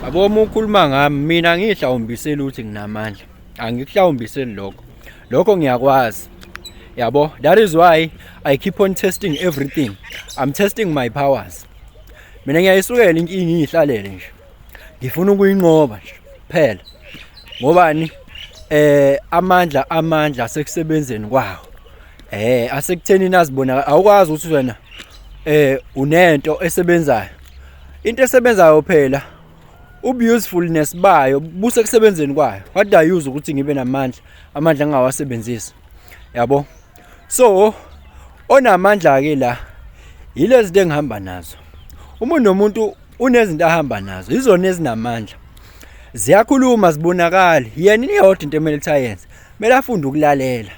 Yabo uma ukhuluma ngami mina ngihlawumbiseli ukuthi nginamandla. Angikuhlawumbiseli lokho. Lokho ngiyakwazi. Yabo, that is why I keep on testing everything. I'm testing my powers. Mina ngiyayisukela inkinga ngiyihlalele nje. Ngifuna ukuyinqoba nje phela. Ngobani? Amandla amandla sekusebenzeni kwawo. Asekutheni nazibona awukwazi ukuthi wena unento esebenzayo. Into esebenzayo phela ubusefulness bayo busekusebenzeni kwayo. What do I use ukuthi ngibe namandla, amandla ngingawasebenzisi. Yabo? So onamandla ke la yilezi zinto engihamba nazo. Umuntu nomuntu unezinto ahamba nazo, izona ezinamandla. Ziyakhuluma zibonakali. Yena iyodwa into emele ukuthi ayenze. Kumele afunde ukulalela.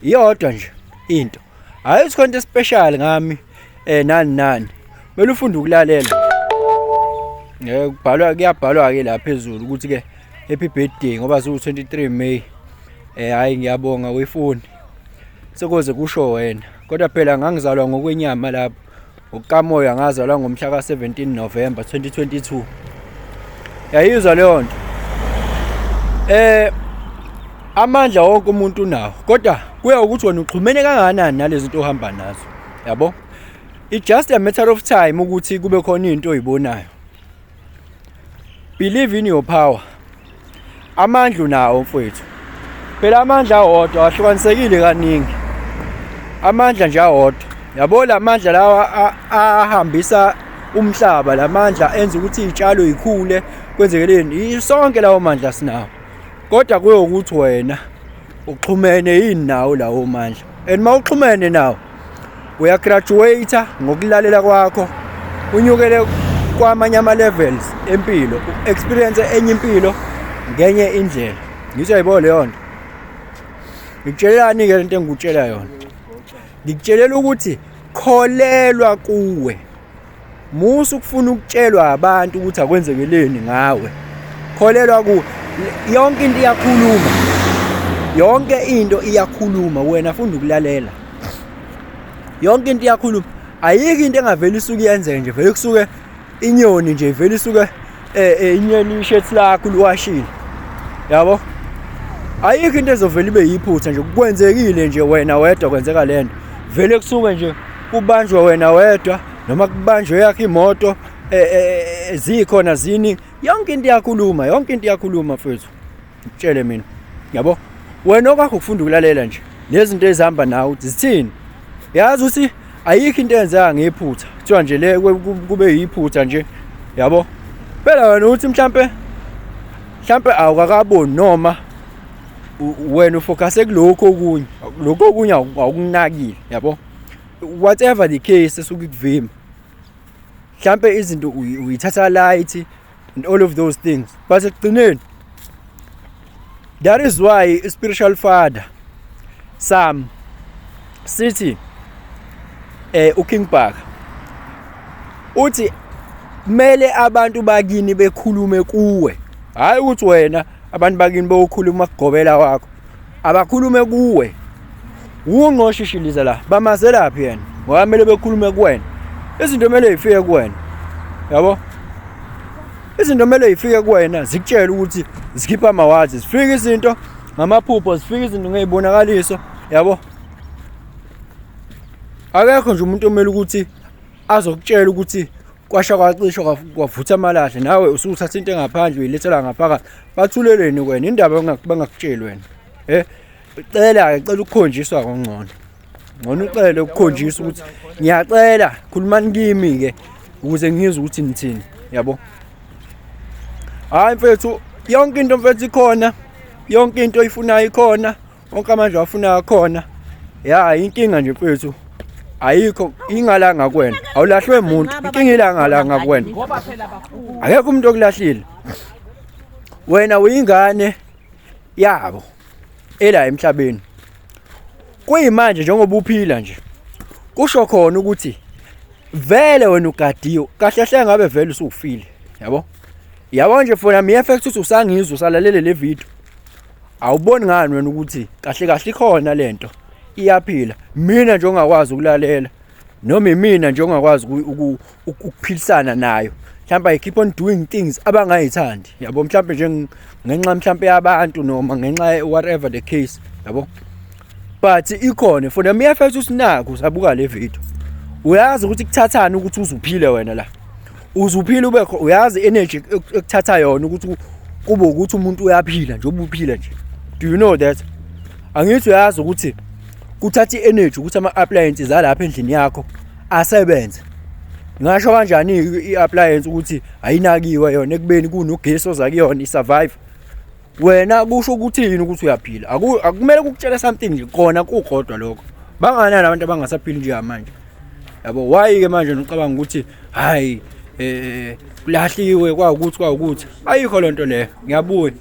Iyodwa nje into. Hayi isikhonto special ngami nani nani. Kumele ufunde ukulalela. Kubhalwa kuyabhalwa ke la phezulu ukuthi ke happy birthday ngoba ziwu 23 May. Hayi ngiyabonga wefoni. Sekuze kusho wena. Kodwa phela ngangizalwa ngokwenyama lapho. Ngokukamoya ngazalwa ngomhla ka-17 November 2022. Yayizwa leyo nto. Amandla wonke umuntu unawo, kodwa kuya ukuthi wena uxhumene kangakanani nalezi zinto ohamba nazo. Yabo? It's just a matter of time ukuthi kube khona into oyibonayo. Believe in your power. Amandla unawo mfowethu. Phela amandla awodwa ahlukanisekile kaningi. Amandla nje awodwa. Yabo lamandla lawa ahambisa umhlaba, lamandla enza ukuthi izitshalo zikhule, kwenzekeleni? Sonke lawo mandla sinawo. Kodwa kuyokuthi wena uxhumene yini nawo lawo mandla. And mawuxhumene nawo uyagraduate ngokulalela kwakho, unyukele kwamanye ama levels empilo, experience enye impilo ngenye indlela. Ngisho yayibona leyo nto. Ngikutshelelani ke lento engikutshela yona? Ngikutshelela ukuthi kholelwa kuwe. Musa ukufuna ukutshelwa abantu ukuthi akwenzekeleni ngawe. Kholelwa ku yonke into iyakhuluma. Yonke into iyakhuluma, wena funda ukulalela. Yonke into iyakhuluma. Ayikho into engaveli isuke iyenzeke nje, vele kusuke inyoni nje vele isuke inyoni ishethi lakho liwashile. Yabo? Ayikho into ezovela ibe yiphutha nje, kwenzekile nje wena wedwa kwenzeka lento. Vele kusuke nje kubanjwe wena wedwa noma kubanjwe yakho imoto zikhona zini, yonke into iyakhuluma, yonke into iyakhuluma mfethu. Ngikutshele mina. Yabo? Wena okwakho ukufunda ukulalela nje nezinto ezihamba nawe ukuthi zithini. Yazi ukuthi ayikho into eyenzeka ngephutha. Kuthiwa nje le kube yiphutha nje. Yabo? Phela wena uthi mhlambe awukakaboni noma wena ufocuse kulokho okunye. Lokho okunye awukunakile, yabo? Whatever the case esuke ikuvimba. Mhlambe izinto uyithatha light and all of those things. But ekugcineni that is why spiritual father Sam sithi uKing Bhaka uthi kumele abantu bakini bekhulume kuwe, hayi ukuthi wena abantu bakini bokhuluma kugobela wakho, abakhulume kuwe. Ungqoshishiliza la bamazelaphi yena ngoba kumele bekhulume kuwena. Izinto kumele zifike kuwena, yabo? Izinto kumele zifike kuwena zikutshele ukuthi zikhipha amawazi, zifike izinto ngamaphupho, zifike izinto ngezibonakaliso, yabo? Akekho nje umuntu omele ukuthi azokutshela ukuthi kwasha kwacishwa kwavutha amalahle, nawe usuthatha into engaphandle uyilethela ngaphakathi. Bathuleleni kwena indaba bangakutsheli wena. Cela ke, cela ukukhonjiswa kongcono. Ngcono ucele ukukhonjiswa ukuthi ngiyacela khulumani kimi ke ukuze ngizwe ukuthi nithini, yabo? Hayi mfethu, yonke into mfethu ikhona, yonke into oyifunayo ikhona, wonke amandla owafunayo akhona. Ya, inkinga nje mfethu ayikho, ingalanga kuwena, awulahlwe muntu, inkinga ilangalanga kuwena. Akekho umuntu okulahlile. Wena uyingane yabo ela emhlabeni. Kuyimanje njengoba uphila nje, kusho khona ukuthi vele wena ugadiwe kahle hle, ngabe vele usufile, yabo? Yabo nje fona mi effect ukuthi usangizwa usalalele le video. Awuboni ngani wena ukuthi kahle kahle ikhona lento iyaphila? Mina nje ongakwazi ukulalela noma imina nje ongakwazi ukuphilisana nayo. Mhlawumbe I keep on doing things abangayithandi, yabo, mhlawumbe nje ngenxa mhlawumbe yabantu noma ngenxa whatever the case, yabo. But ikhona for the mere fact usinakho usabuka le video, uyazi ukuthi kuthathani ukuthi uzuphile wena la, uzuphile ube uyazi energy ekuthatha yona ukuthi kube ukuthi umuntu uyaphila nje, ubuphila nje. Do you know that? Angithi uyazi ukuthi kuthatha i-energy ukuthi ama-appliances alapha endlini yakho asebenze? Ngasho kanjani i-appliance ukuthi ayinakiwe yona ekubeni kunogesi oza kuyona i-survive? Wena kusho ukuthini ukuthi uyaphila? Akumele kukutshele something nje kona kukodwa lokho. Banganani abantu abangasaphili njengamanje, yabo? Why-ke manje ucabanga ukuthi hayi, kulahliwe, kwawukuthi kwawukuthi? Ayikho lento leyo. Ngiyabuya.